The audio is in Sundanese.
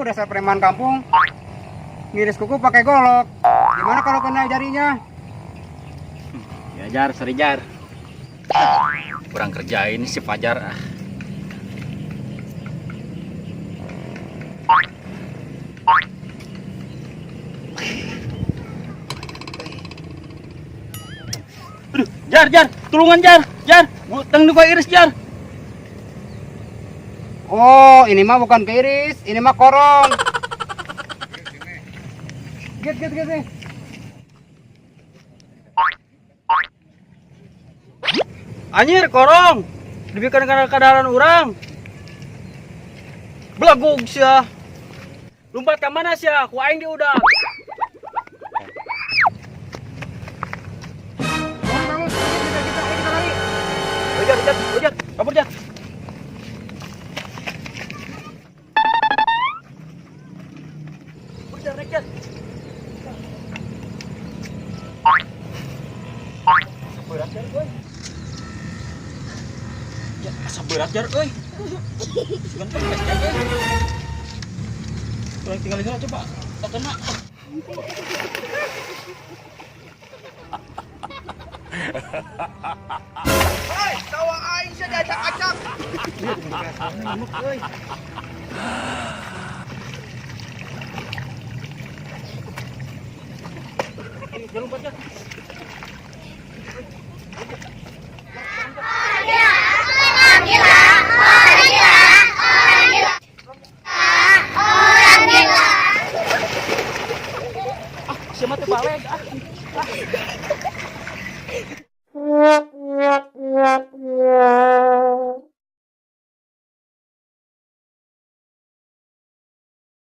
Dasar preman kampung. Ngiris kuku pakai golok. Gimana kalau kena jarinya? Ya Jar, seri Jar. Kurang kerjain si Fajar. Aduh, Jar, Jar, tulungan Jar, Jar, butang di iris Jar. Oh, ini mah bukan keiris, ini mah korong. Get, get, get nih. Anjir, korong. Dibikin karena kadaran orang. Belagug sia. Lompat ke mana sia? Ku aing diudag. Bangun, bangun. Kita lari. Jar, jar, jar, kabur Jar. Jar, naik Jar. Berat Jar, euy. Ya, asa berat Jar, euy. Sugan pekes Jar, euy. Kurang tinggal heula coba. Tak kena. Hei, tawa aing sia diacak-acak. Jangan lompat Jar.